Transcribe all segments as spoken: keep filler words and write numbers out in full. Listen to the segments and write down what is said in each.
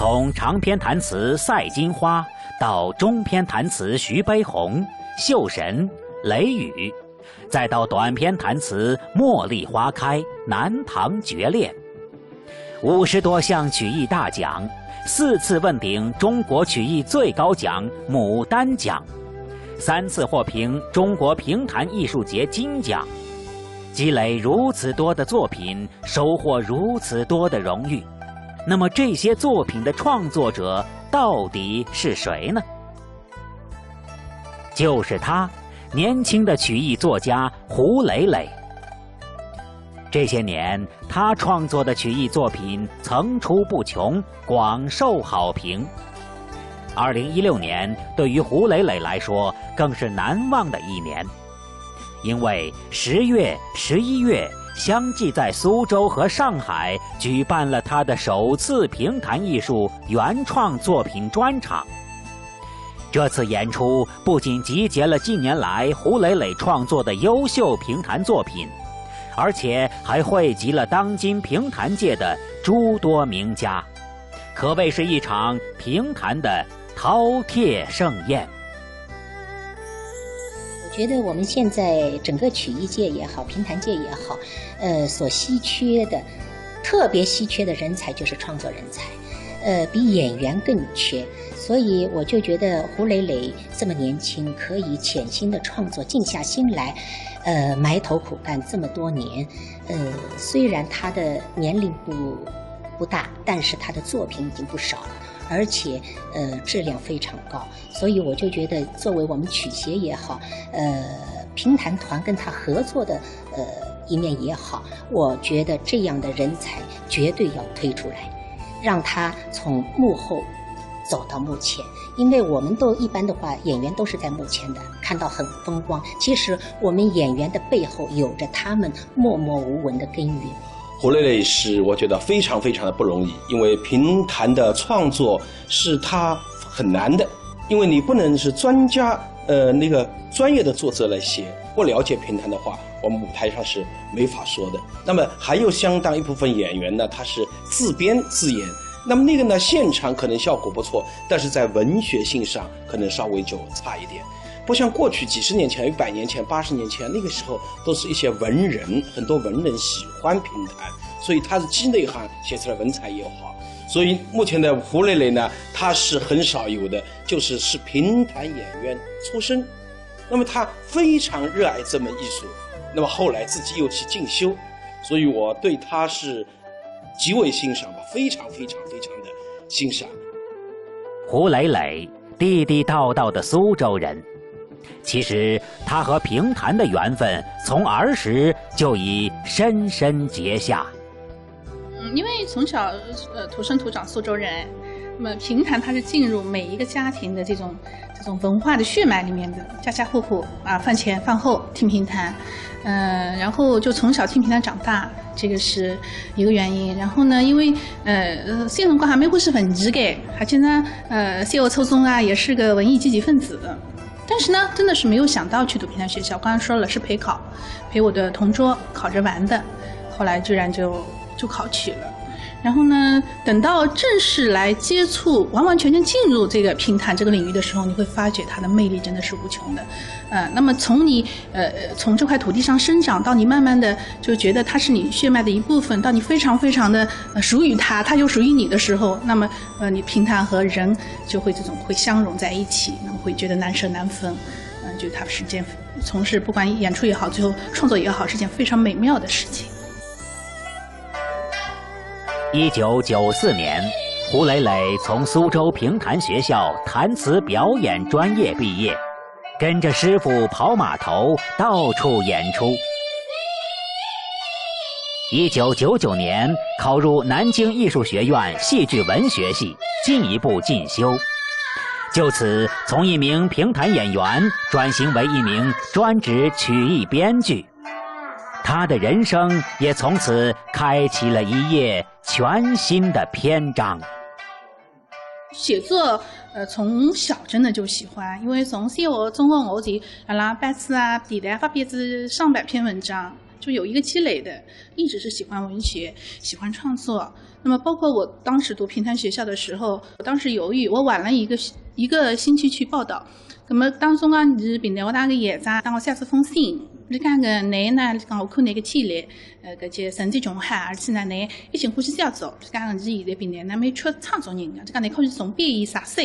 从长篇弹词《赛金花》到中篇弹词《徐悲鸿》《绣神》《雷雨》，再到短篇弹词《茉莉花开》《南唐绝恋》，五十多项曲艺大奖，四次问鼎中国曲艺最高奖牡丹奖，三次获评中国评弹艺术节金奖。积累如此多的作品，收获如此多的荣誉，那么这些作品的创作者到底是谁呢？就是他，年轻的曲艺作家胡磊磊。这些年，他创作的曲艺作品层出不穷，广受好评。二零一六年对于胡磊磊来说更是难忘的一年，因为十月、十一月相继在苏州和上海举办了他的首次评弹艺术原创作品专场。这次演出不仅集结了近年来胡磊磊创作的优秀评弹作品，而且还汇集了当今评弹界的诸多名家，可谓是一场评弹的饕餮盛宴。我觉得我们现在整个曲艺界也好，评弹界也好，呃，所稀缺的，特别稀缺的人才就是创作人才，呃，比演员更缺。所以我就觉得胡磊磊这么年轻，可以潜心的创作，静下心来，呃，埋头苦干这么多年，呃，虽然他的年龄不不大，但是他的作品已经不少了，而且呃质量非常高。所以我就觉得，作为我们曲协也好，呃，评弹团跟他合作的呃一面也好，我觉得这样的人才绝对要推出来，让他从幕后走到幕前。因为我们都一般的话，演员都是在幕前的，看到很风光。其实我们演员的背后有着他们默默无闻的耕耘。胡磊磊是我觉得非常非常的不容易，因为评弹的创作是他很难的，因为你不能是专家，呃，那个专业的作者来写，不了解评弹的话，我们舞台上是没法说的。那么还有相当一部分演员呢，他是自编自演，那么那个呢，现场可能效果不错，但是在文学性上可能稍微就差一点。不像过去几十年前、一百年前、八十年前，那个时候都是一些文人，很多文人喜欢评弹，所以他的鸡内行写出来文采也好。所以目前的胡磊磊呢，他是很少有的，就是是评弹演员出身。那么他非常热爱这门艺术，那么后来自己又去进修，所以我对他是极为欣赏吧，非常非常非常的欣赏。胡磊磊，地地道道的苏州人。其实他和评弹的缘分从儿时就已深深结下。嗯，因为从小呃土生土长苏州人，那么评弹它是进入每一个家庭的这种这种文化的血脉里面的，家家户户啊饭前饭后听评弹，嗯，然后就从小听评弹长大，这个是一个原因。然后呢，因为呃，小辰光还蛮欢喜文艺个，还经常呃，小学初中啊也是个文艺积极分子。但是呢，真的是没有想到去读评弹学校。刚刚说了是陪考，陪我的同桌考着玩的，后来居然就就考取了。然后呢，等到正式来接触，完完全全进入这个评弹这个领域的时候，你会发觉它的魅力真的是无穷的。呃，那么从你呃从这块土地上生长，到你慢慢的就觉得它是你血脉的一部分，到你非常非常的呃属于它，它又属于你的时候，那么呃你评弹和人就会这种会相融在一起，那么会觉得难舍难分。嗯，就它是件从事不管演出也好，最后创作也好，是件非常美妙的事情。一九九四年，胡磊磊从苏州评弹学校弹词表演专业毕业，跟着师傅跑码头，到处演出。一九九九年，考入南京艺术学院戏剧文学系，进一步进修。就此，从一名评弹演员转型为一名专职曲艺编剧。他的人生也从此开启了一页全新的篇章。写作，呃，从小真的就喜欢，因为从小学、中学我就辣辣报纸啊、电台发表仔上百篇文章。就有一个积累的，一直是喜欢文学，喜欢创作。那么包括我当时读评弹学校的时候，我当时犹豫，我晚了一个一个星期去报道。那么当中啊，是评弹学堂个校长搭我写仔封信，伊讲个，倷呢，伊讲我看倷个潜力，呃，搿些成绩雄厚，而且呢，倷一心欢喜写作，伊讲是现在评弹呢蛮缺创作人个，伊讲倷可以从毕业啥事，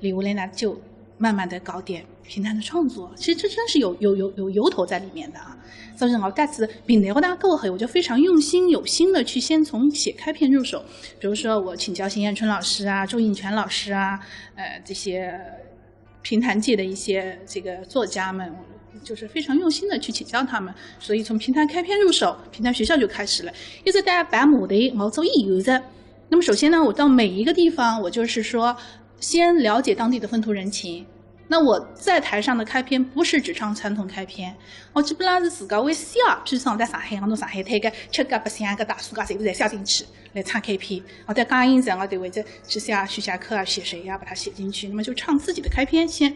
留下来呢就慢慢的搞点评弹的创作。其实这真是有有有有由头在里面的啊。所以我搿次评弹学堂过后，我就非常用心有心的去先从写开篇入手，比如说我请教邢远春老师啊、周应权老师啊，呃，这些评弹界的一些这个作家们，就是非常用心的去请教他们。所以从评弹开篇入手，评弹学校就开始了，一直到办舞台，我做演员的。那么首先呢，我到每一个地方，我就是说先了解当地的风土人情。那我在台上的开篇不是只唱传统开篇，我基本上是自家会写，譬如讲我在上海，我拿上海滩个七家八巷个大世界全部侪写进去来唱开篇。我在讲演者，我就会再去写徐霞客啊，写谁呀，把它写进去。那么就唱自己的开篇先。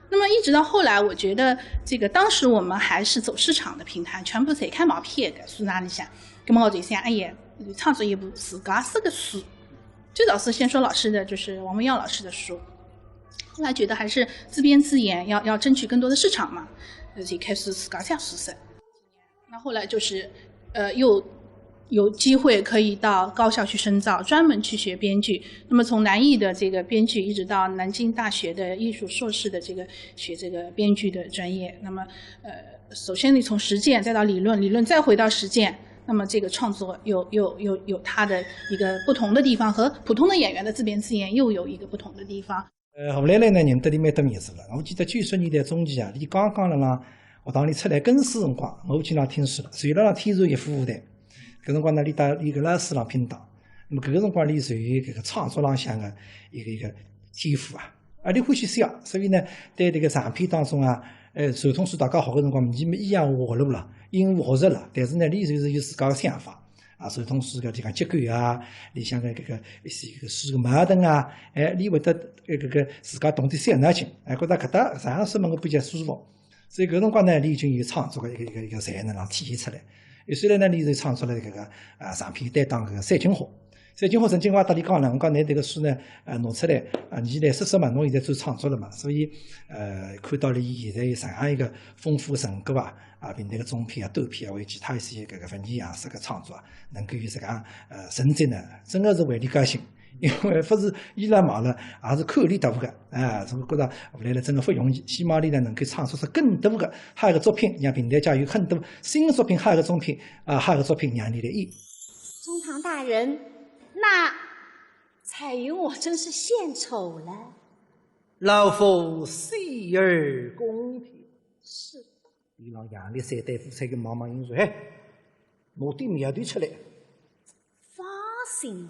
那么一直到后来，我觉得这个当时我们还是走市场的评弹，全部侪开毛片个书场里向。那么我就想，哎呀，创作一部自家写个书，最早是先说老师的，就是王文耀老师的书。后来觉得还是自编自演，要要争取更多的市场嘛，呃，就开始自家写书噻。那后来就是，呃，又有机会可以到高校去深造，专门去学编剧。那么从南艺的这个编剧，一直到南京大学的艺术硕士的这个学这个编剧的专业。那么，呃，首先你从实践再到理论，理论再回到实践，那么这个创作有有有有它的一个不同的地方，和普通的演员的自编自演又有一个不同的地方。 呃，何兰兰呢，认得俚蛮多年数了。我记得九十年代中期啊，俚刚刚辣浪学堂里出来跟书辰光，我去浪听书了，就辣浪天蟾一副舞台。搿辰光呢，俚搭俚个老师浪拼档，那么搿个辰光俚就有搿个创作浪向个一个一个天赋啊。啊，俚欢喜写，所以呢，对迭个长篇当中啊，呃，传统书大家学个辰光，俚么一样学路了，应付学着了，但是呢，俚就是有自家个想法。 啊，传统书个就讲结构啊，里向个搿个一些搿个书个矛盾啊，哎，俚会得搿个自家懂得想事情，哎，觉得搿搭实际上是蛮个比较舒服。所以搿辰光呢，俚已经有创作个一个一个一个才能浪体现出来。所以呢，俚就创作了搿个啊长篇单档搿个《赛金花》。《赛金花》曾经我搭俚讲了，我讲㑚迭个书呢，呃，拿出来，啊，伲来说说嘛，侬现在做创作了嘛，所以，呃，看到俚现在有实际上一个丰富个成果啊， 啊，评弹个中篇啊、短篇啊，还有其他一些搿个文艺样式个创作啊，能够有实梗呃成绩呢，真个是为俚高兴。因为勿是倚老卖老，也是看俚大个，哎，所以觉着何兰兰真个勿容易，希望俚呢能够创作出更多个好个作品，让评弹界有更多新个作品、好个作品啊，好个作品让俚来演。中堂大人，那彩云我真是献丑了。老夫洗耳恭听。是。 伊让杨丽三对夫妻个忙忙应说，嘿，拿点苗头出来。放心。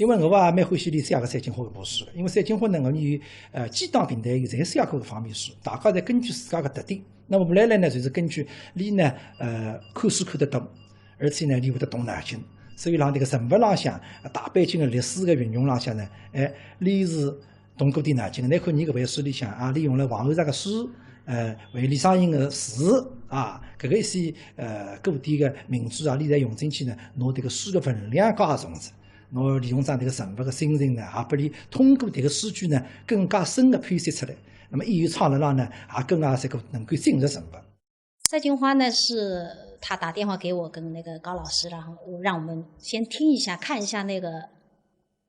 因为我也蛮欢喜俚写个赛金花搿部书个，因为赛金花呢，我有，呃，几档评弹有侪写过搿方面书，大家侪根据自家个特点。那么我来来呢，就是根据俚呢，呃，看书看得多，而且呢，俚会得动脑筋，所以让迭个人物浪向，呃，大背景个历史个运用浪向呢，哎，俚是动过点脑筋个。侬看俚搿本书里向啊，俚用了王安石个书，呃，还有李商隐个字啊，搿个一些，呃，古典个名著啊，俚侪用进去呢，拿迭个书个分量加重仔。 我利用上迭个人物个心情呢，也拨俚通过迭个书句呢，更加深个剖析出来。那么演员唱了浪呢，也更加能够能够进入人物。赛金花呢，是他打电话给我跟那个高老师，然后让我们先听一下，看一下那个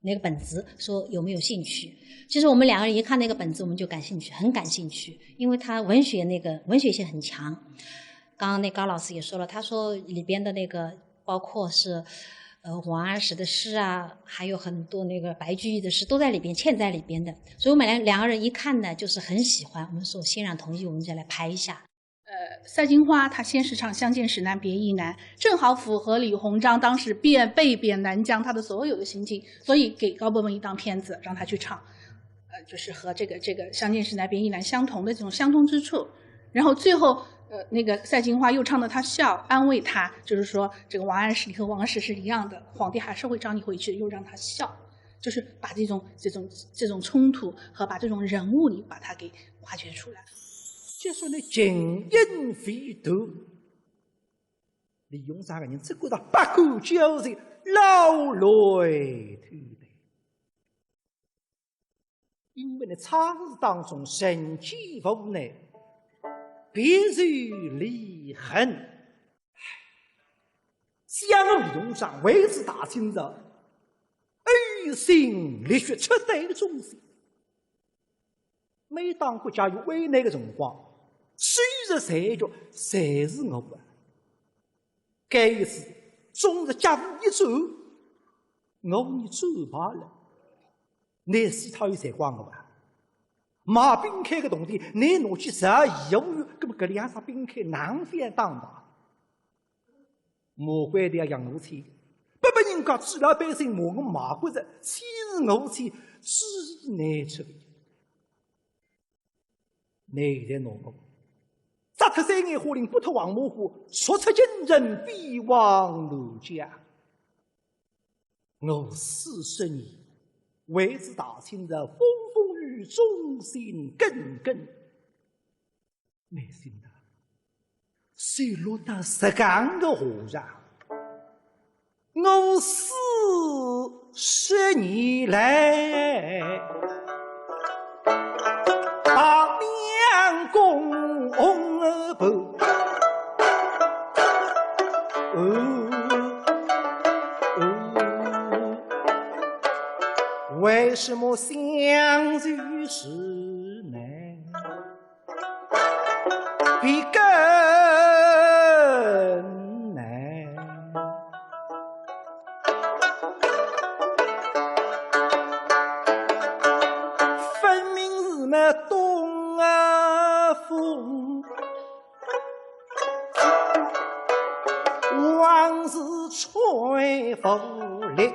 那个本子，说有没有兴趣。其实我们两个人一看那个本子，我们就感兴趣，很感兴趣，因为他文学那个文学性很强。刚刚那高老师也说了，他说里边的那个包括是，呃，王安石的诗啊，还有很多那个白居易的诗都在里边，嵌在里边的。所以我们两两个人一看呢，就是很喜欢。我们说先让同意，我们再来排一下。呃，赛金花她先是唱《相见时难别亦难》，正好符合李鸿章当时变被贬南疆他的所有的心境，所以给高伯文一档片子让他去唱，呃，就是和这个这个《相见时难别亦难》相同的这种相通之处。然后最后，呃，那个赛金花又唱得他笑，安慰他，就是说这个王安石，你和王安石是一样的，皇帝还是会召你回去，又让他笑，就是把这种这种这种冲突和把这种人物你把它给挖掘出来。就说呢，情因为读，李鸿章个人只觉得百感交集，老泪投泪。 因为呢，唱词当中人间无奈，别有离恨。想李鸿章为仔大清朝，呕心沥血，出得忠心。每当国家有危难个辰光，虽然残局，侪是我啊。该一次，总是家父一走，我也走罢了。 拿死脱有罪过个伐？卖饼开个铜钿，拿拿去十二个月，搿么搿两只饼开哪能翻当大？魔鬼的杨无钱，不拨人家几老百姓骂我卖国贼，千字无钱，知难出。难在侬我，杀脱三眼花翎，不脱黄毛货，说出京城，必亡南疆。 我四十年，为仔大清朝风风雨雨忠心耿耿。没想到，谁落到实梗个下场。我四十年来， 白面孔红布，为什么相聚时难别更难？ 分明是那东风，往事吹拂里。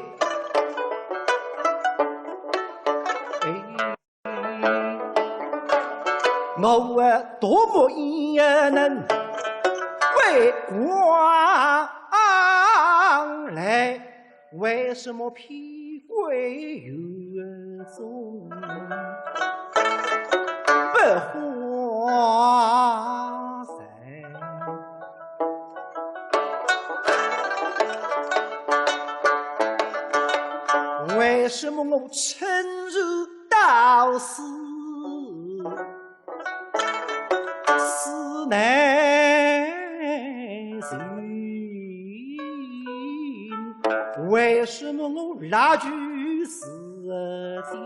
哎，我多么也能为国来。 为什么披挂游踪不化尘？为什么我沉入到死 死难寻，为什么我蜡炬似金，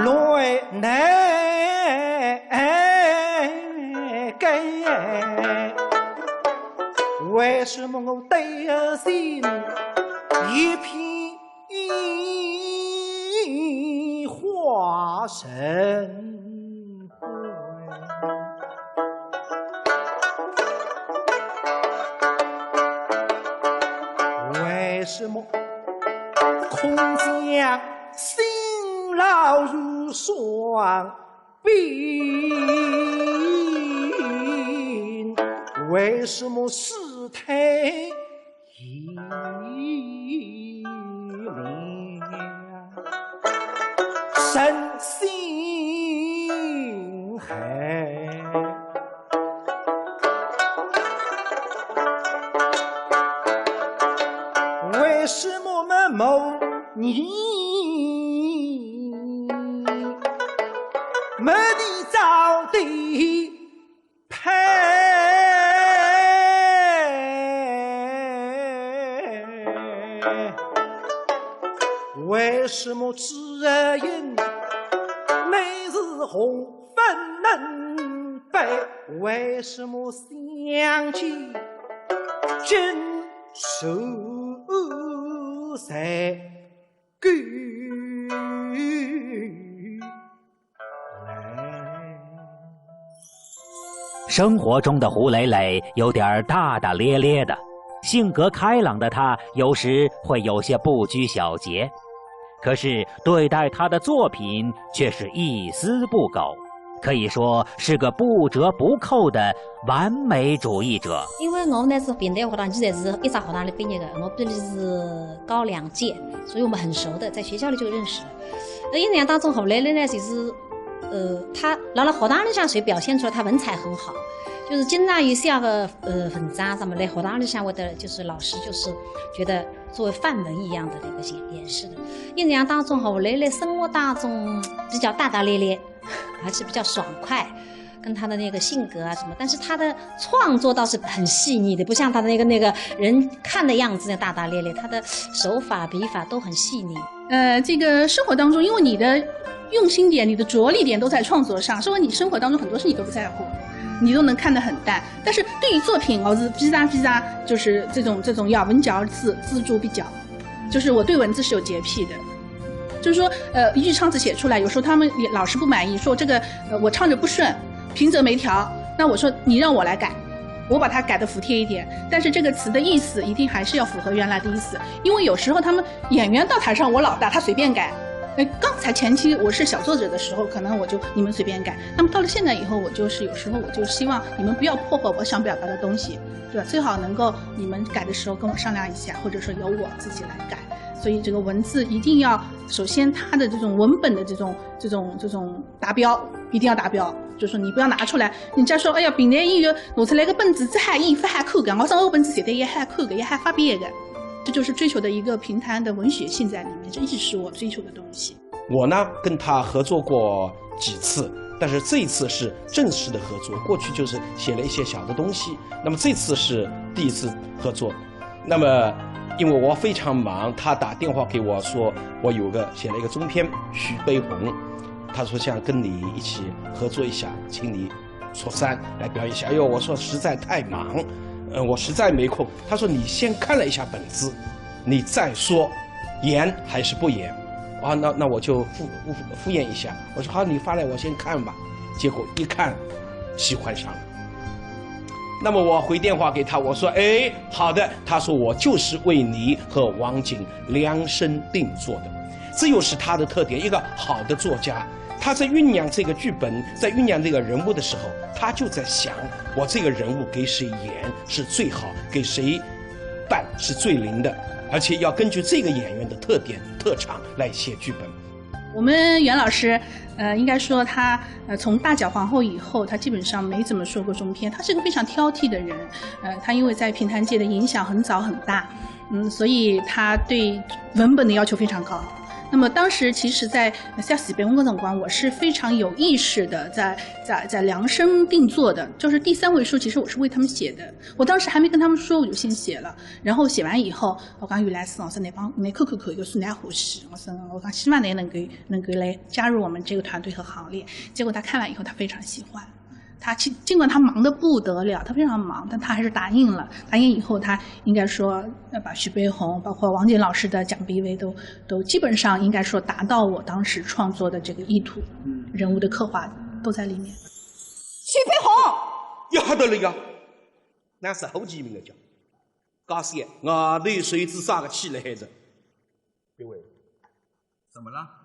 泪难干？为什么我对心一片 已化成灰。为什么辛劳如霜冰，为什么世态炎凉人心寒？为什么没你没地找地配？为什么只因每日红粉能白？为什么想起今世在 生活中的胡磊磊有点儿大大咧咧的，性格开朗的他有时会有些不拘小节，可是对待他的作品却是一丝不苟，可以说是个不折不扣的完美主义者。因为我呢是平台学堂，现在是一只学堂里毕业的，我比伊是高两届，所以我们很熟的，在学校里就认识了。那印象当中，后来呢，就是，呃，他辣辣学堂里向所表现出来，他文采很好，就是经常有写个呃文章什么来学堂里向，我的就是老师就是觉得作为范文一样的那个演演示的。印象当中，后来呢，生活当中比较大大咧咧，而且比较爽快。跟他的那个性格啊什么，但是他的创作倒是很细腻的，不像他的那个那个人看的样子那大大咧咧，他的手法笔法都很细腻。呃，这个生活当中，因为你的用心点、你的着力点都在创作上，所以你生活当中很多事你都不在乎，你都能看得很淡。但是对于作品，我是非常非常就是这种这种咬文嚼字、锱铢必较，就是我对文字是有洁癖的。就是说，呃，一句唱词写出来，有时候他们也老师不满意，说这个呃我唱着不顺，平仄没调，那我说你让我来改，我把它改的服帖一点，但是这个词的意思一定还是要符合原来的意思，因为有时候他们演员到台上我老大，他随便改。哎，刚才前期我是小作者的时候，可能我就你们随便改。那么到了现在以后，我就是有时候我就希望你们不要破坏我想表达的东西，对吧？最好能够你们改的时候跟我商量一下，或者说由我自己来改。所以这个文字一定要首先它的这种文本的这种这种这种达标，一定要达标，就是说你不要拿出来，人家说哎呀，平台音乐拿出来个本子，这还一发还看个，我说我本子写的也还看个，也还发表个，这就是追求的一个评弹的文学性在里面，这一直是我追求的东西。我呢跟他合作过几次，但是这一次是正式的合作，过去就是写了一些小的东西，那么这次是第一次合作。那么因为我非常忙，他打电话给我说我有个写了一个中篇《徐悲鸿》，他说想跟你一起合作一下，请你出山来表演一下。哎呦，我说实在太忙，呃，我实在没空。他说你先看了一下本子，你再说演还是不演。啊，那那我就敷敷敷衍一下，我说好，你发来我先看吧。结果一看，喜欢上了。那么我回电话给他，我说哎，好的。他说我就是为你和王景量身定做的。这又是他的特点，一个好的作家，他在酝酿这个剧本，在酝酿这个人物的时候，他就在想我这个人物给谁演是最好，给谁扮是最灵的，而且要根据这个演员的特点特长来写剧本。我们袁老师，呃，应该说他，呃，从《大脚皇后》以后，他基本上没怎么说过中篇。他是个非常挑剔的人，呃，他因为在评弹界的影响很早很大，嗯，所以他对文本的要求非常高。那么当时其实在，在写《徐悲鸿》的辰光，我是非常有意识的在在在量身定做的，就是第三回书，其实我是为他们写的。我当时还没跟他们说，我就先写了。然后写完以后，我讲袁老师，我说㑚帮㑚看看看，搿书㑚欢喜，我说我讲希望㑚能够能够来加入我们这个团队和行列。结果他看完以后，他非常喜欢。他尽尽管他忙得不得了，他非常忙，但他还是答应了。答应以后，他应该说，呃，把徐悲鸿，包括王景老师的《笳边围》都都基本上应该说达到我当时创作的这个意图，人物的刻画都在里面。徐悲鸿，要得了呀，那是好几名的叫，假使外头谁知啥个气了还是？别问，怎么了？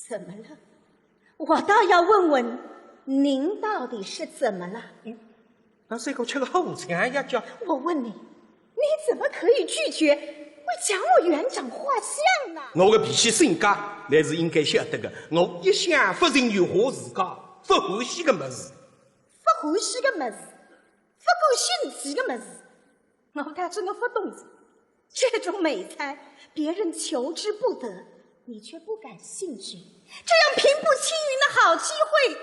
怎么了？我倒要问问您到底是怎么了？那这个吃个好强呀，叫我问你，你怎么可以拒绝为蒋委员长画像呢？我个脾气性格，乃是应该晓得个。我一向勿承认我自家勿欢喜个物事。勿欢喜个物事，勿感兴趣个物事，我倒真个勿懂哉。这种美才，别人求之不得，你却不感兴趣。这样平步青云的好机会，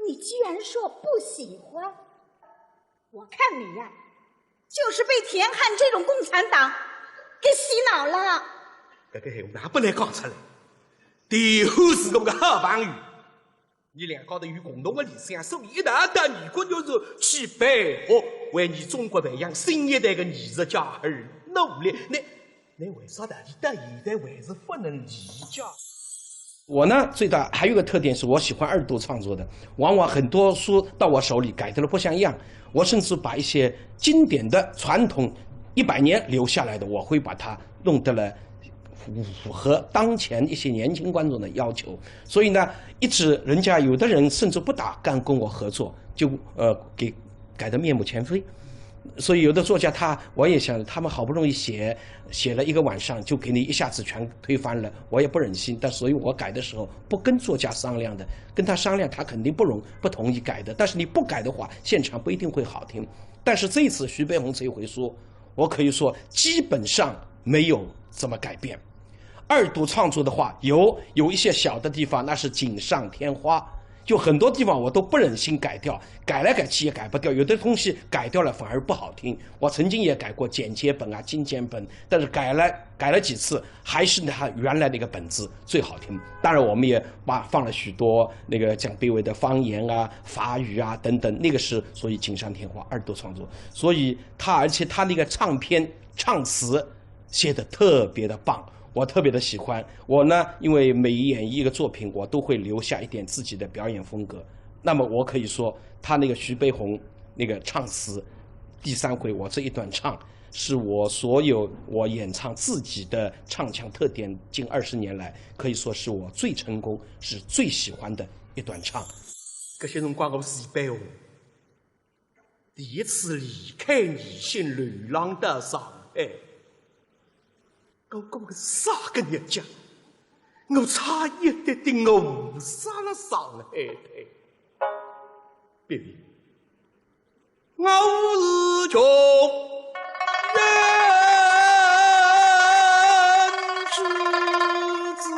你居然说不喜欢。我看你呀，就是被田汉这种共产党给洗脑了。搿个闲话哪能勿能讲出来？田汉是我个好朋友，伲两家头有共同个理想，所以一道到美国读书去培训，为伲中国培养新一代个艺术家而努力。那，那为啥道理到现在还是勿能理解？我呢，最大还有一个特点是我喜欢二度创作的，往往很多书到我手里改得了不像样，我甚至把一些经典的传统一百年留下来的，我会把它弄得了符合当前一些年轻观众的要求。所以呢，一直人家有的人甚至不大敢跟我合作，就，呃，给改得面目全非。所以有的作家他，我也想，他们好不容易写，写了一个晚上，就给你一下子全推翻了，我也不忍心。但所以我改的时候不跟作家商量的，跟他商量，他肯定不容，不同意改的。但是你不改的话，现场不一定会好听。但是这一次徐悲鸿这一回书，我可以说基本上没有怎么改变。二度创作的话，有，有一些小的地方那是锦上添花，就很多地方我都不忍心改掉，改来改去也改不掉。有的东西改掉了反而不好听。我曾经也改过剪接本啊、精简本，但是改了，改了几次，还是他原来那个本子最好听。当然，我们也把，放了许多那个蒋碧薇的方言啊、法语啊等等，那个是所以锦上添花，二度创作。所以他，而且他那个唱片唱词写得特别的棒，我特别的喜欢。我呢，因为每演绎一个作品，我都会留下一点自己的表演风格。那么我可以说，他那个徐悲鸿那个唱词，第三回我这一段唱，是我所有我演唱自己的唱腔特点近二十年来，可以说是我最成功、是最喜欢的一段唱。搿歇辰光我是徐悲鸿，第一次离开宜兴，流浪到上海。我过个啥个日脚？我差一点点，我杀了上海滩。别别，我是穷人之子。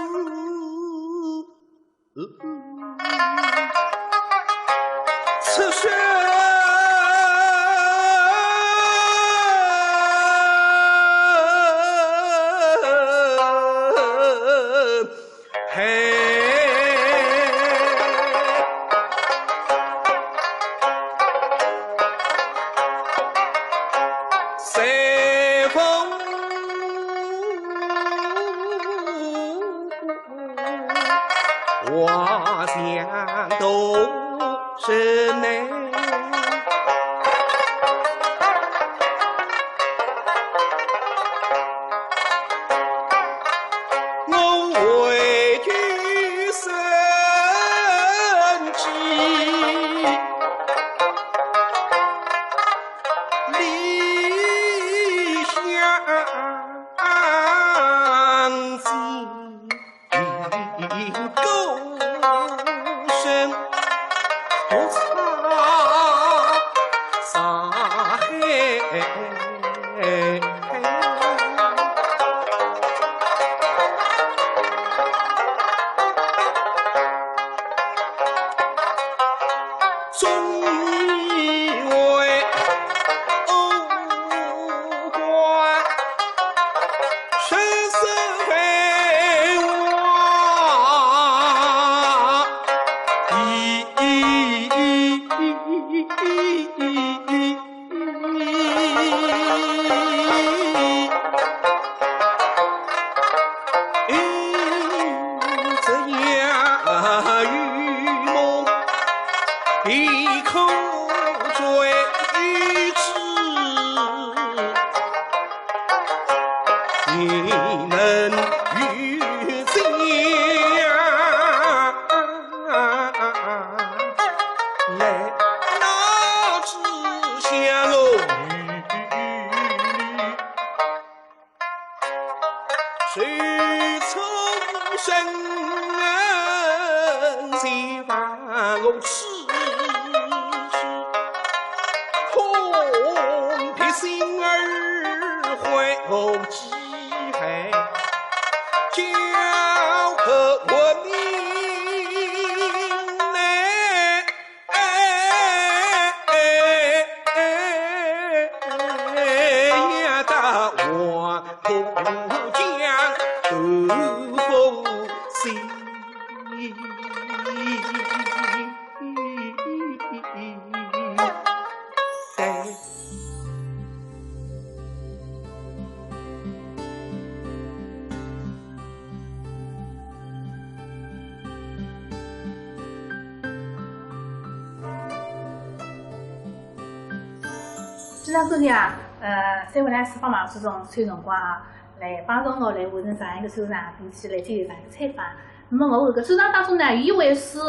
非常感谢啊，呃，三位老师帮忙书场抽辰光啊，来帮助我来完成这样一个专场，并且来接受这样一个采访。那么我搿个专场当中呢，有一回书《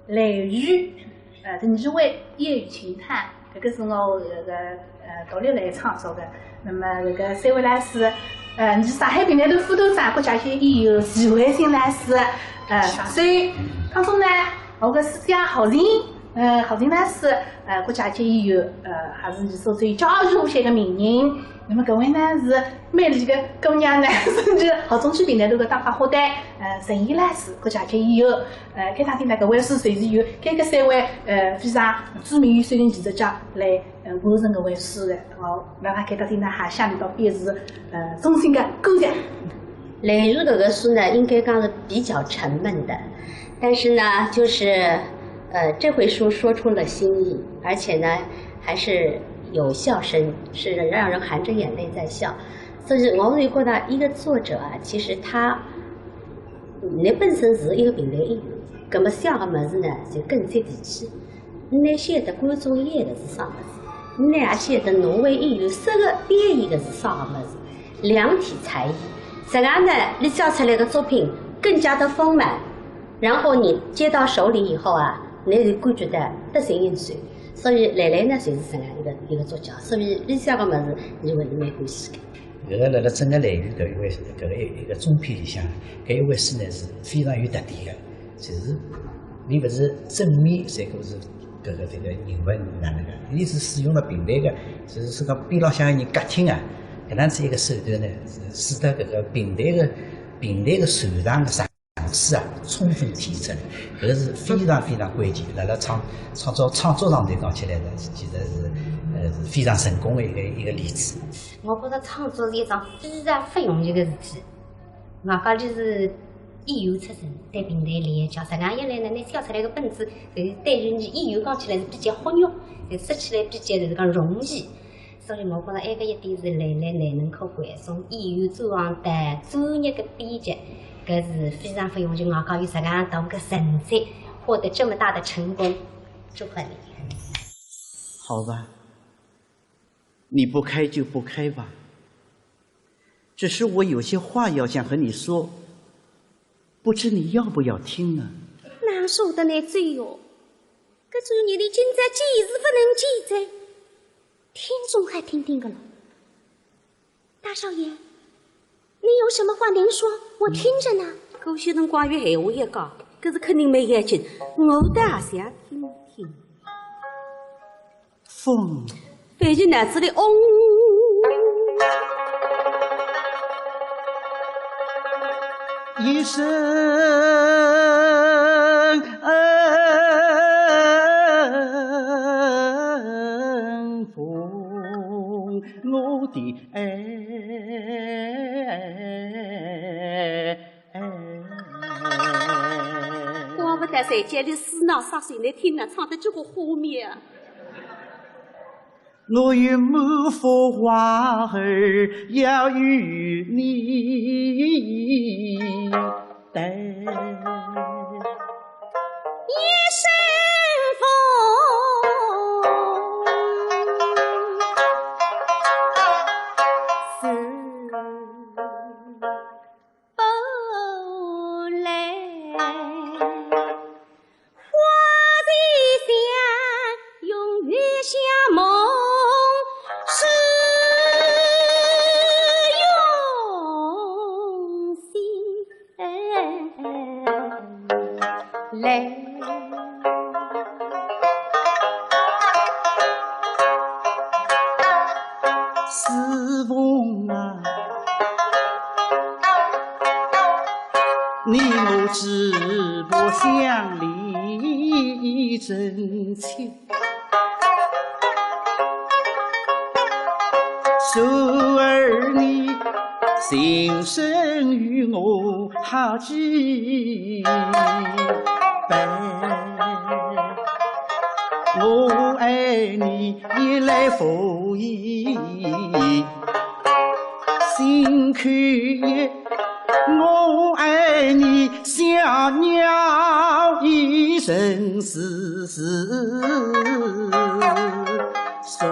雷雨》，呃，第二回《夜雨轻叹》，搿个是我搿个呃独立来创作的。那么搿个三位老师，呃，你是上海评弹团副团长、国家级演员徐惠新老师，呃，上手。当中呢，我个师姐郝婷，呃，郝婷老师，呃，国家级演员，呃，还是你所最家喻户晓个名人。那么搿位呢是美丽个姑娘呢，是你郝中区评弹团个当家花旦，呃，陈怡老师，国家级演员。呃，该趟听呢，搿位是随时由该个三位，呃，非常著名有水平艺术家来，呃，完成搿回书的。好，那么该趟听呢，还向你到表示，呃，衷心的感谢。 《雷雨》搿个书呢，应该讲是比较沉闷的，但是呢，就是，呃，这回书说出了心意，而且呢，还是有笑声，是让人含着眼泪在笑。所以我是觉得一个作者啊，其实他，你本身是一个评弹演员，葛么写个物事呢，就更接地气。 侬晓得观众要个是啥物事，侬也晓得侬为演员适合表演个是啥物事，两体裁衣。实际上呢，侬写出来个作品更加的丰满，然后侬接到手里以后啊，侬就感觉到得心应手。所以兰兰呢，就是这样一个一个作家，所以侬写个物事，侬会蛮欢喜个。 搿个辣辣整个《雷雨》搿一回搿个一个中篇里向，搿一回书呢是非常有特点个，就是伊勿是正面，侪个是搿个搿个人物哪能个，伊是使用了评弹个，就是说讲边浪向个人轧听啊，搿能子一个手段呢，是使得搿个评弹个评弹个传唱个场次啊充分体现出来，搿个是非常非常关键，辣辣创创作创作上头讲起来呢，其实是呃是非常成功个一个一个例子。 我觉着创作是一桩非常勿容易个事体。外加侬是演员出身，对评弹理解，实际上一来呢，侬写出来个本子，就是对于侬演员讲起来是比较活跃，就说起来比较就是讲容易。所以我觉着埃个一点是兰兰难能可贵，从演员转行到专业个编剧，搿是非常勿容易。外加有实介大个成就，获得这么大的成功，祝贺侬！好吧，你不开就不开吧。 只是我有些话要想和你说，不知你要不要听呢？难受的来嘴哟，搿种日里今朝记是不能记哉，听总还听听个了。大少爷，你有什么话明说，我听着呢。搿歇辰光有闲话要讲，搿是肯定蛮要紧，我倒也想听听。 风，反正脑子里嗡。一声风，我的爱。 怪不得在家里死闹杀手，你听了唱得这个花面啊。我有满腹话儿要与你谈。一声风。 不来。花季香，永远相梦，是用心来。 四凤啊，你我只不相离真情。 手儿你情深与我好几分。我爱你一来无意，心口一，我爱你小鸟依人。 是是谁？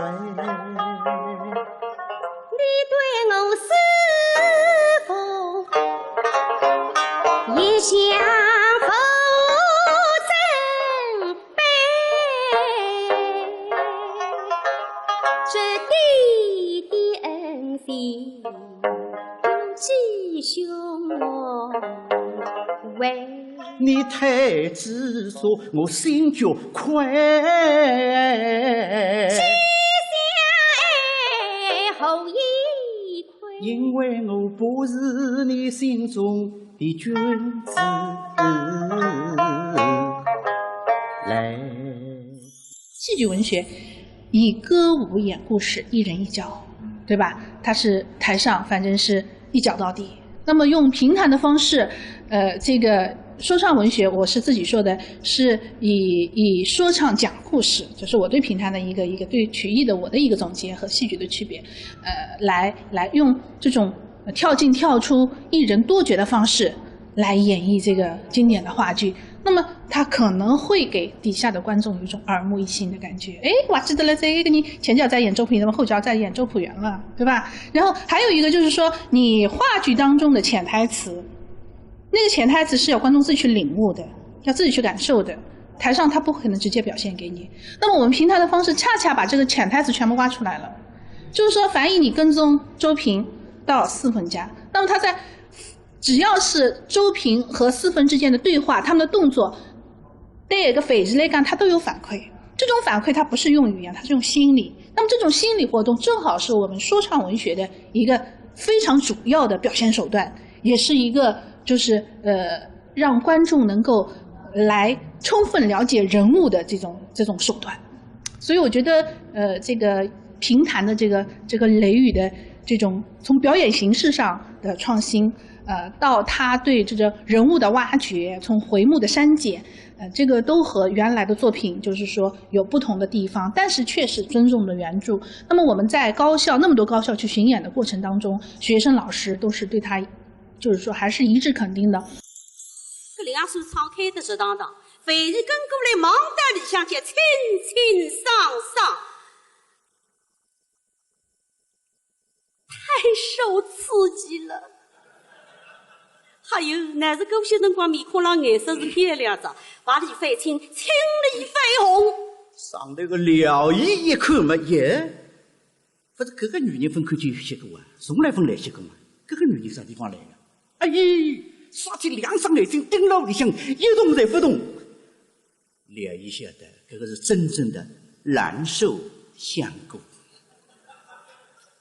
你太执着，我心就快。心想哎，好意亏。因为我不是你心中的君子。来。戏剧文学以歌舞演故事，一人一角，对吧？它是台上，反正是一角到底。那么用评弹的方式，呃，这个说唱文学，我是自己说的，是以，以说唱讲故事，就是我对评弹的一个，一个对曲艺的我的一个总结和戏剧的区别，呃，来，来用这种，呃，跳进跳出、一人多角的方式来演绎这个经典的话剧。那么它可能会给底下的观众有一种耳目一新的感觉。哎，我记得了，这个你前脚在演周朴园，那么后脚在演周朴园了，对吧？然后还有一个就是说，你话剧当中的潜台词，那个潜台词是要观众自己去领悟的，要自己去感受的。台上他不可能直接表现给你。那么我们评弹的方式恰恰把这个潜台词全部挖出来了，就是说，樊姨你跟踪周平到四分家，那么他在，只要是周平和四分之间的对话，他们的动作，对一个樊姨来讲，他都有反馈。这种反馈它不是用语言，它是用心理。那么这种心理活动正好是我们说唱文学的一个非常主要的表现手段，也是一个就是，呃，让观众能够来充分了解人物的这种，这种手段。所以我觉得，呃，这个评弹的这个，这个雷雨的这种从表演形式上的创新，呃，到他对这个人物的挖掘，从回目的删减，呃，这个都和原来的作品就是说有不同的地方，但是确实尊重了原著。那么我们在高校，那么多高校去巡演的过程当中，学生老师都是对他，就是说还是一致肯定的。搿两扇窗开得直当当，万一跟过来望到里向去清清爽爽，太受刺激了。还有，乃是搿歇辰光面孔浪颜色是变了只，白里翻青，青里翻红。上头个廖姨一看嘛，耶，勿是搿个女人勿看见歇过啊，从来勿来歇过嘛，搿个女人啥地方来个？哎咦，啥体两双眼睛盯牢里向，一动侪勿动。 廖姨晓得，搿个是真正的蓝瘦香骨。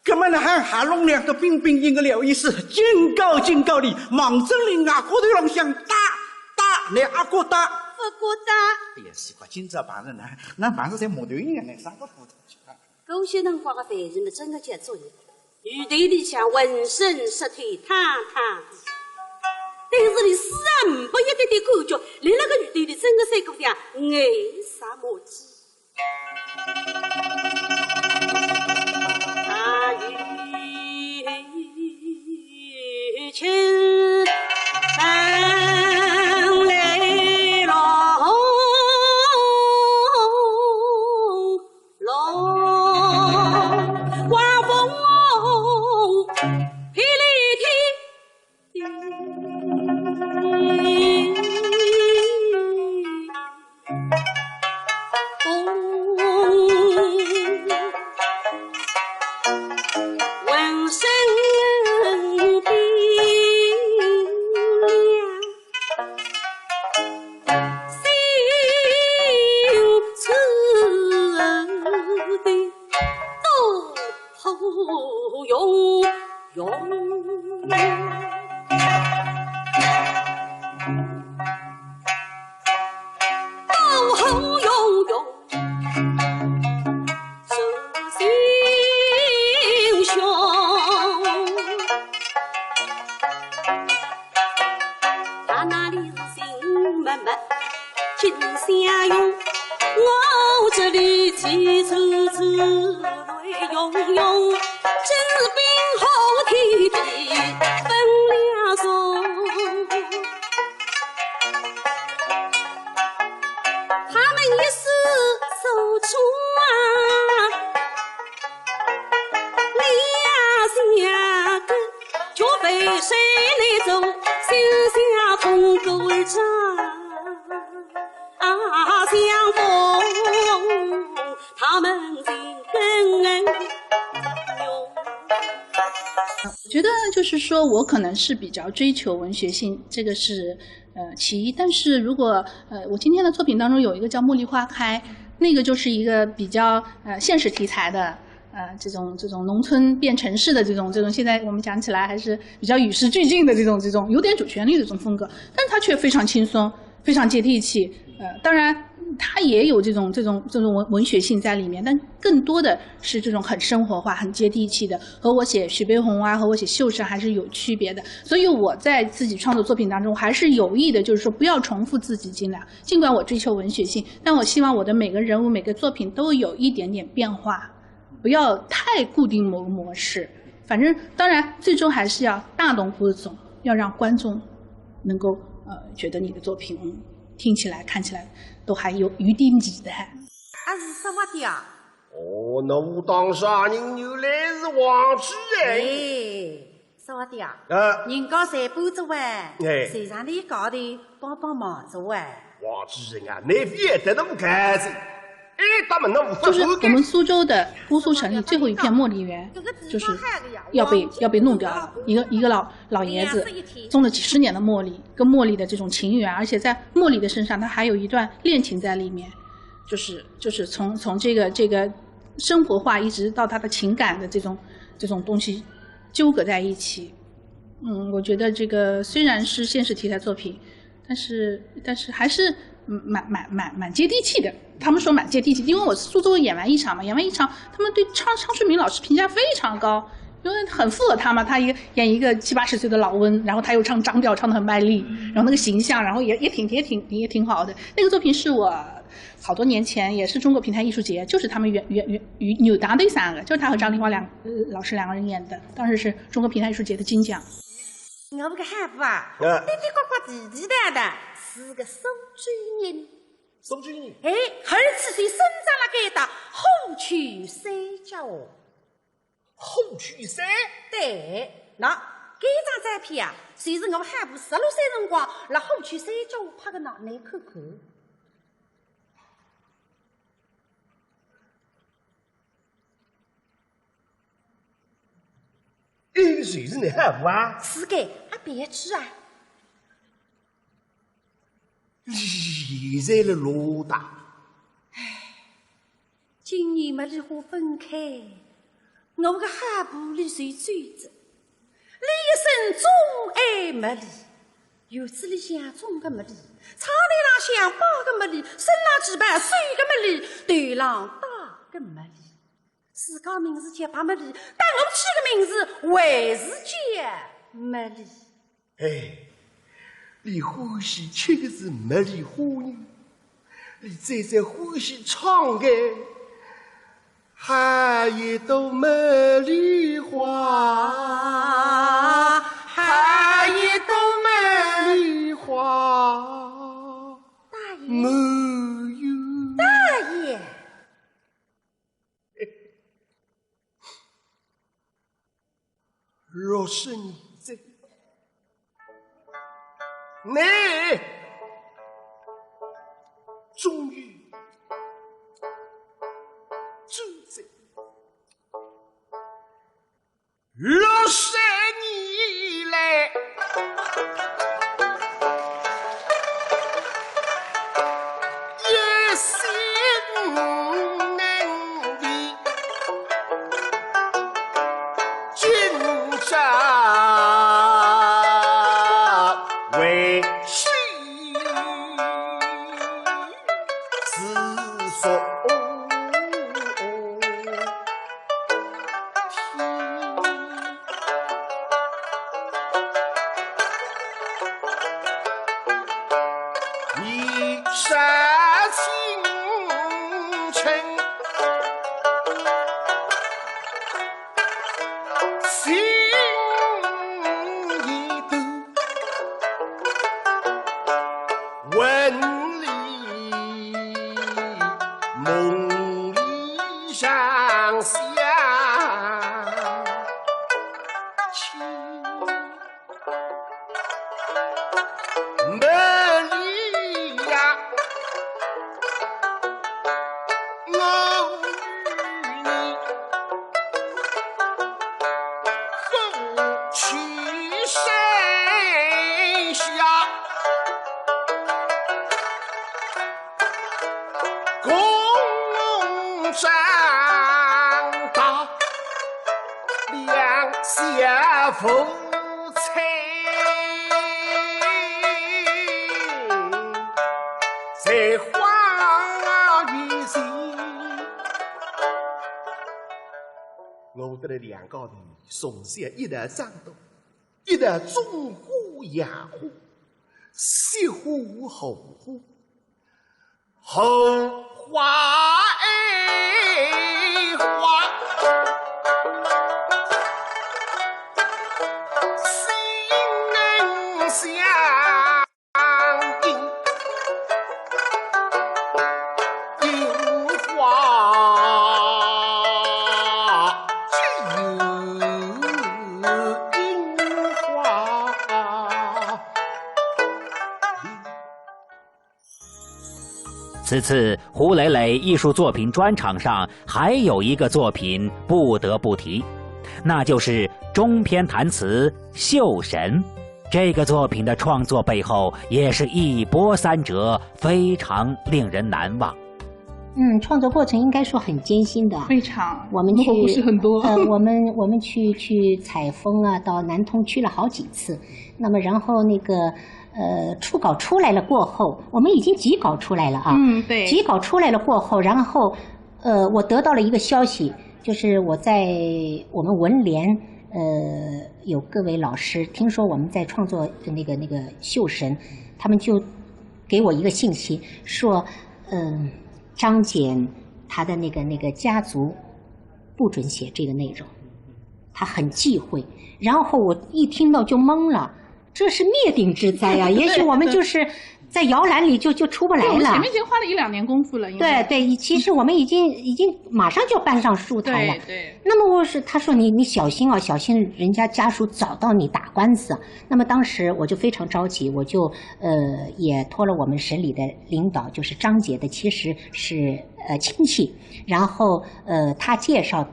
葛末呢，还，还弄两个冰冰硬个廖姨是警告警告俚，望准俚额角头浪向搭，搭，拿额角搭。勿觉搭。哎呀，奇怪，今朝碰着哪，哪碰着像木头一样呢，啥个骨头？搿歇辰光个樊姨呢，真个叫作孽。 雨队里向浑身湿透塌塌，但是俚丝毫呒不一点点感觉，立辣搿雨队里真个像个像眼啥么子。大雨倾盆来了。 龙，刮风，霹雳天。风，浑身冰凉。 心似的刀鋒永永，刀锋永永。 受心胸。他那里是心闷闷，心相拥，我这里气喘喘，泪涌涌，真是冰火天地分两重。 他们一时手中啊，两个就被谁来做，心相通过而战啊，相逢，他们情根永永。我觉得就是说我可能是比较追求文学性，这个是呃，其一。但是如果呃，我今天的作品当中有一个叫《茉莉花开》，那个就是一个比较呃现实题材的，呃，这种这种农村变城市的这种这种，现在我们讲起来还是比较与时俱进的这种这种有点主旋律的这种风格，但它却非常轻松，非常接地气。呃，当然它也有这种这种这种文文学性在里面，但更多的是这种很生活化、很接地气的，和我写徐悲鸿啊，和我写秀山还是有区别的。所以我在自己创作作品当中，还是有意的，就是说不要重复自己尽量。尽管我追求文学性，但我希望我的每个人物、每个作品都有一点点变化，不要太固定某个模式。反正当然，最终还是要大同不总，要让观众能够呃觉得你的作品，嗯，听起来、看起来都还有一定期待。啊，是啥话的啊？哦，那我当啥人？原来是王主任。哎，啥话的啊？呃，人家侪搬走哎，哎，谁让你搞的帮帮忙做哎？王主任啊，你非得那么干净。哎，他们那么就是我们苏州的姑苏城里最后一片茉莉园，就是要被要被弄掉了。一个一个老老爷子种了几十年的茉莉，跟茉莉的这种情缘，而且在茉莉的身上，他还有一段恋情在里面，就是就是从从这个这个生活化一直到他的情感的这种这种东西纠葛在一起。嗯，我觉得这个虽然是现实题材作品，但是但是还是蛮蛮蛮蛮接地气的。他们说蛮接地气，因为我苏州演完一场嘛，演完一场，他们对昌昌顺明老师评价非常高，因为很符合他嘛。他一个演一个七八十岁的老翁，然后他又唱张调，唱的很卖力，然后那个形象，然后也也挺也挺也挺好的。那个作品是我好多年前也是中国评弹艺术节，就是他们原原原原有搭档上的，就是他和张丽华两老师两个人演的，当时是中国评弹艺术节的金奖。我搿个喊法啊，滴滴呱呱地地道道，是个苏州人。苏州人？哎，而且是生长辣该搭虎丘山脚哦。虎丘山？对，那搿张照片啊，就是我喊法十六岁辰光辣虎丘山脚拍个呢，侬看看。 哎，就是你喊法啊？是个，啊，别致啊。现在了老大。唉，今年茉莉花分开，我个喊法里随追着。俚一生钟爱茉莉，院子里向种个茉莉，窗台浪向摆个茉莉，身浪旗袍绣个茉莉，头浪戴个茉莉。 自家名字叫白茉莉，但我起个名字还是叫茉莉。哎，俚欢喜吃个是茉莉花呢，俚再再欢喜唱个，还一朵茉莉花，还一朵茉莉花。大爷，没有。大爷。 六十年哉，你终于走哉。六十年来，一心能的今朝为妻。风吹在花园里。我搭俚两家头从小一道长大，一道种花养花，惜花护花。 红花哎花，心能相印，印花就有印花。 此次胡磊磊艺术作品专场上还有一个作品不得不提，那就是中篇弹词《绣神》。这个作品的创作背后也是一波三折，非常令人难忘。 嗯，创作过程应该说很艰辛的。非常，我们去不是很多。呃，我们我们去去采风啊，到南通去了好几次。那么然后那个呃初稿出来了过后，我们已经集稿出来了啊。嗯，对。集稿出来了过后，然后呃，我得到了一个消息，就是我在我们文联呃有各位老师听说我们在创作那个那个《绣神》，他们就给我一个信息说，嗯。 张謇他的那个那个家族不准写这个内容，他很忌讳。然后我一听到就懵了，这是灭顶之灾啊！也许我们就是在摇篮里就就出不来了。前面已经花了一两年功夫了。对对，其实我们已经已经马上就搬上书台了。对对。那么我是他说你你小心啊，小心人家家属找到你打官司。那么当时我就非常着急，我就呃也托了我们省里的领导，就是张謇的其实是。 呃亲戚，然后呃他介绍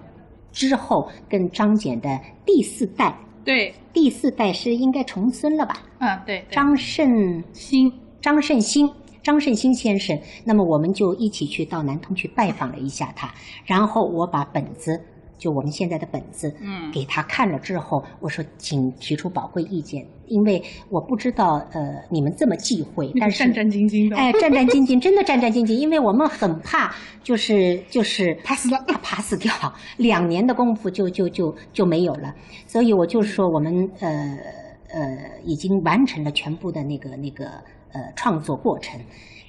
之后，跟张謇的第四代，对，第四代是应该重孙了吧？嗯，对，张圣兴，张圣兴，张圣兴先生。那么我们就一起去到南通去拜访了一下他，然后我把本子。 就我们现在的本子，嗯，给他看了之后，我说请提出宝贵意见，因为我不知道呃你们这么忌讳，但是战战兢兢的，哎，战战兢兢，真的战战兢兢，因为我们很怕就是就是怕死了，怕死掉，两年的功夫就就就就没有了，所以我就说我们呃呃已经完成了全部的那个那个呃创作过程。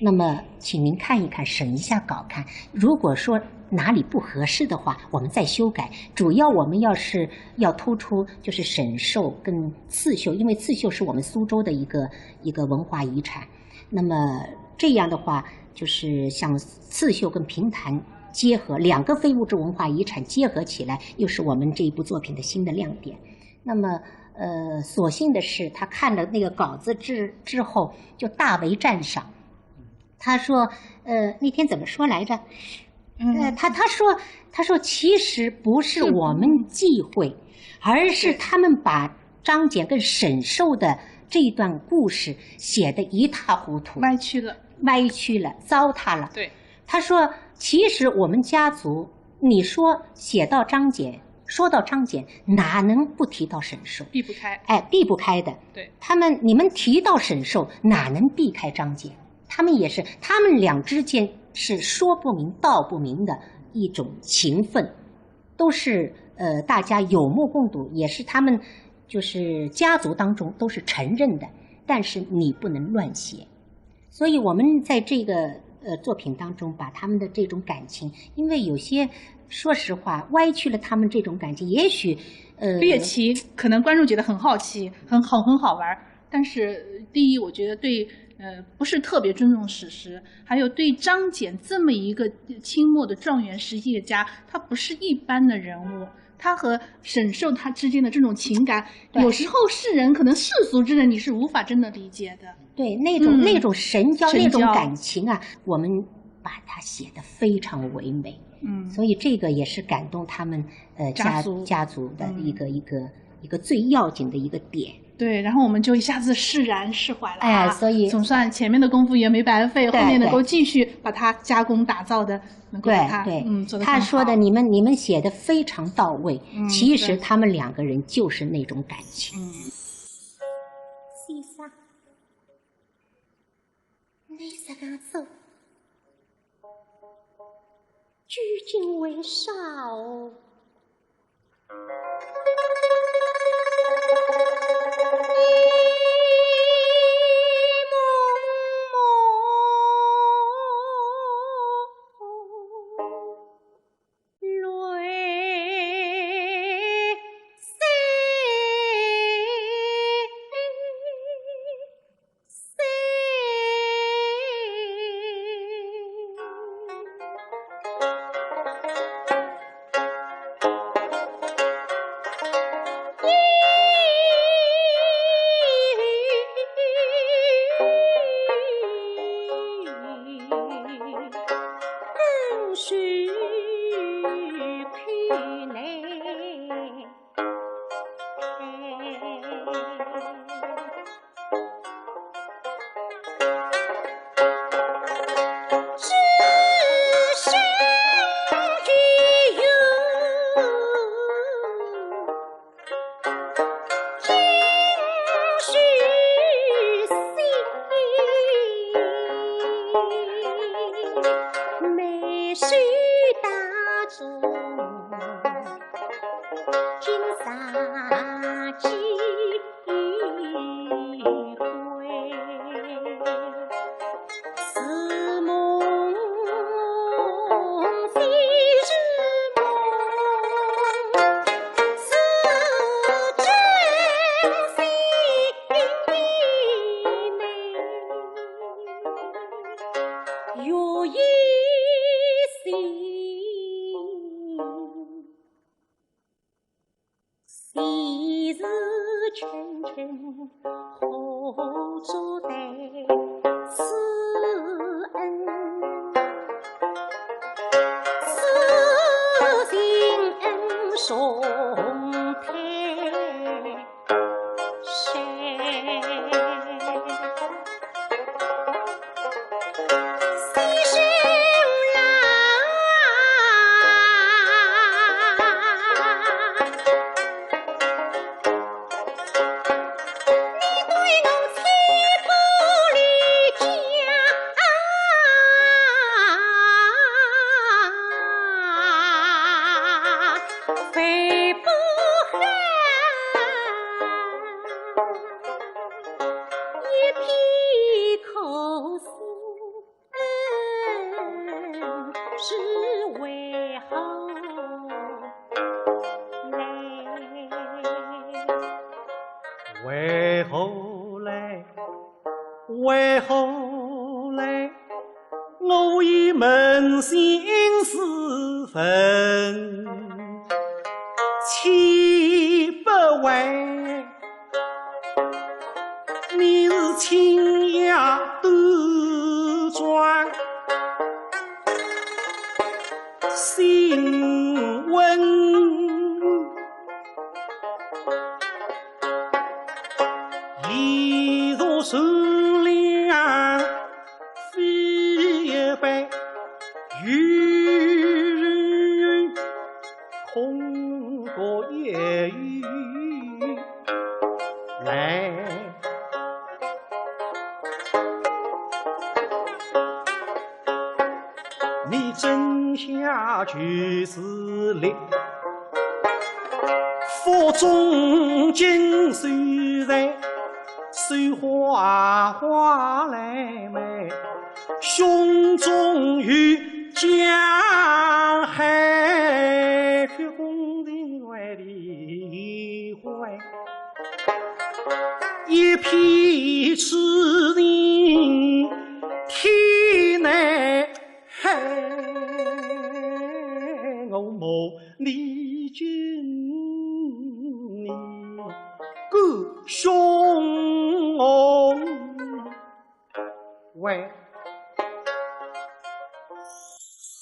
那么，请您看一看，审一下稿看。如果说哪里不合适的话，我们再修改。主要我们要是要突出就是沈寿跟刺绣，因为刺绣是我们苏州的一个一个文化遗产。那么这样的话，就是像刺绣跟评弹结合，两个非物质文化遗产结合起来，又是我们这一部作品的新的亮点。那么，呃，所幸的是，他看了那个稿子之之后，就大为赞赏。 他说，呃，那天怎么说来着？呃，他他说他说其实不是我们忌讳，而是他们把张謇跟沈寿的这一段故事写得一塌糊涂，歪曲了，歪曲了，糟蹋了。对，他说，其实我们家族，你说写到张謇，说到张謇，哪能不提到沈寿？避不开，哎，避不开的。对，他们你们提到沈寿，哪能避开张謇？ 他们也是，他们俩之间是说不明道不明的一种情分，都是呃大家有目共睹，也是他们就是家族当中都是承认的，但是你不能乱写。所以我们在这个呃作品当中，把他们的这种感情，因为有些说实话歪曲了他们这种感情，也许呃猎奇，可能观众觉得很好奇，很好很好玩。 但是第一，我觉得对呃不是特别尊重史实，还有对张謇这么一个清末的状元实业家，他不是一般的人物，他和沈寿他之间的这种情感，有时候世人可能世俗之人你是无法真的理解的。对，那种、嗯、那种神交那种感情啊，我们把它写得非常唯美。嗯，所以这个也是感动他们呃家家族的一个、嗯、一个一个最要紧的一个点。对，然后我们就一下子释然释怀了啊，哎，所以总算前面的功夫也没白费，对，后面能够继续把它加工打造的，能够把它，对，对，嗯，做得更好。他说的，你们，你们写得非常到位，嗯，其实他们两个人就是那种感情。对。先生，你这样做，究竟为啥哦？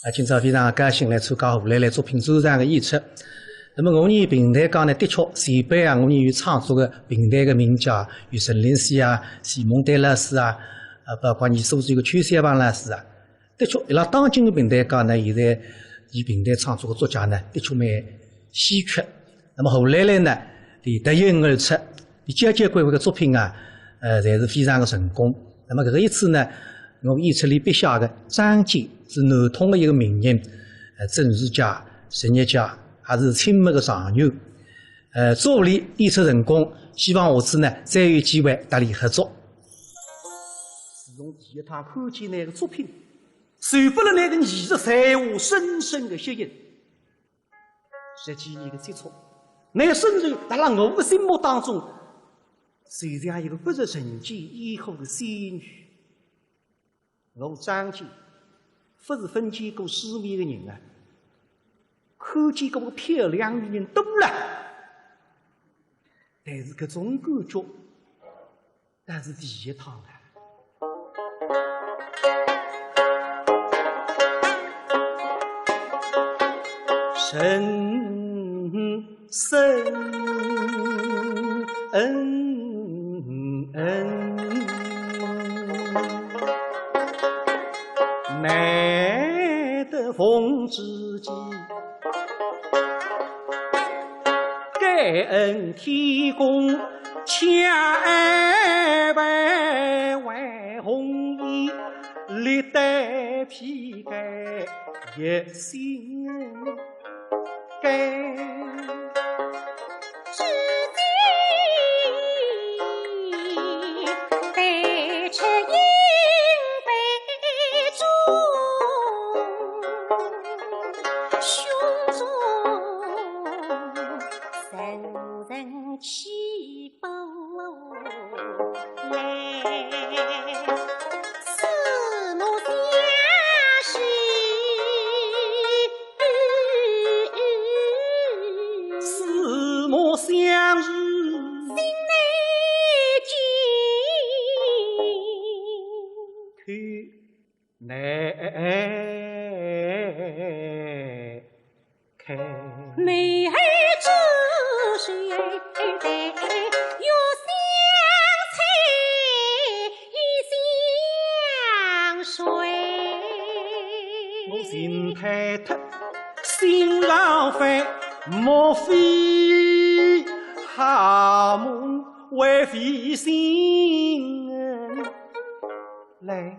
啊，今朝非常高兴来参加吴兰兰作品展场个演出。那么我伲评弹界呢，的确前辈啊，我伲有创作个评弹个名家，有陈林先啊、徐梦丹老师啊，呃，包括伲苏州个邱小胖老师啊，的确，伊拉当今个评弹界呢，现在以评弹创作个作家呢，的确蛮稀缺。那么后来来呢，伊脱颖而出，伊交交关关个作品啊，呃，侪是非常个成功。那么搿个一次呢，我演出伊笔下个张坚，是南通个一个名人，呃，政治家、实业家，也是清末个状元。呃，祝伊演出成功，希望下次呢，再有机会搭伊合作。自从第一趟看见伊个作品，受勿了伊个艺术才华深深个吸引。 十几年个接触，伊深深辣辣我个心目当中，就像一个不食人间烟火个仙女。我张坚，勿是勿见过世面个人啊，看见过漂亮女人多了，但是搿种感觉， 但是第一趟啊。深深难得逢知己， 感恩天公降白为红衣，历代披盖一心肝。 四目相视，心难静，口难开。我心太特，心浪翻，莫非好梦会飞醒来？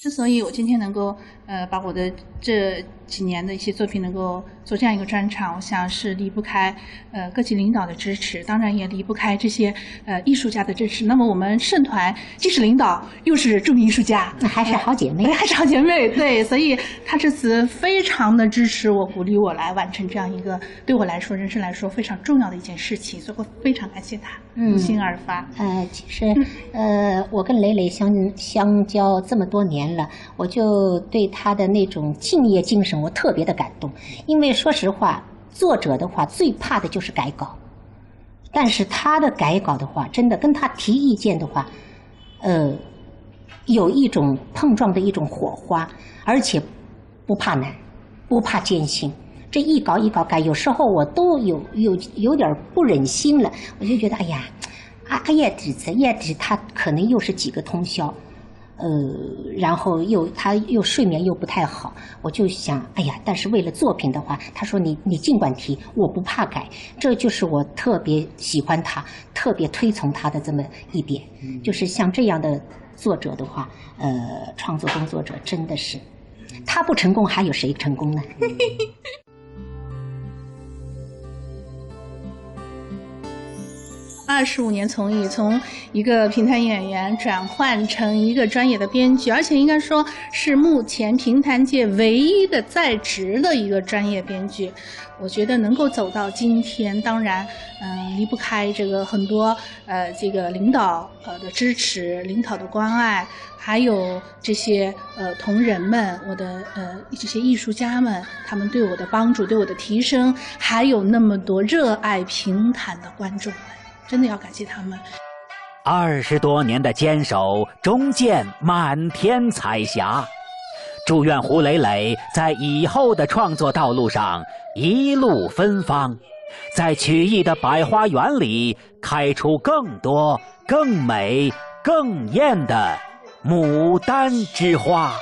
之所以我今天能够，呃，把我的这几年的一些作品能够做这样一个专场，我想是离不开，呃，各级领导的支持，当然也离不开这些，呃，艺术家的支持。那么我们盛团既是领导，又是著名艺术家，那还是好姐妹。哎，还是好姐妹，对，所以她这次非常地支持我，鼓励我来完成这样一个对我来说，人生来说非常重要的一件事情，所以我非常感谢她。 嗯。由心而发。呃，其实，嗯。呃，我跟雷雷相，相交这么多年了，我就对她的那种敬业精神，我特别地感动。因为说实话，作者的话，最怕的就是改稿。但是她的改稿的话，真的跟她提意见的话，呃，有一种碰撞的一种火花，而且不怕难，不怕艰辛。这一稿一稿改，有时候我都有，有，有点儿不忍心了，我就觉得，哎呀，啊，啊，也提这，也提，她可能又是几个通宵，呃，然后又，她又睡眠又不太好，我就想，哎呀，但是为了作品的话，她说你，你尽管提，我不怕改，这就是我特别喜欢她，特别推崇她的这么一点，嗯。就是像这样的作者的话，呃，创作工作者真的是，她不成功还有谁成功呢？二十五年从艺，从一个评弹演员转换成一个专业的编剧，而且应该说是目前评弹界唯一的在职的一个专业编剧。我觉得能够走到今天，当然，嗯，离不开这个很多，呃，这个领导，呃，的支持，领导的关爱，还有这些，呃，同仁们，我的，呃，这些艺术家们，他们对我的帮助，对我的提升，还有那么多热爱评弹的观众们，真的要感谢他们。二十多年的坚守，终见满天彩霞。祝愿胡磊磊在以后的创作道路上一路芬芳。在曲艺的百花园里开出更多、更美、更艳的牡丹之花。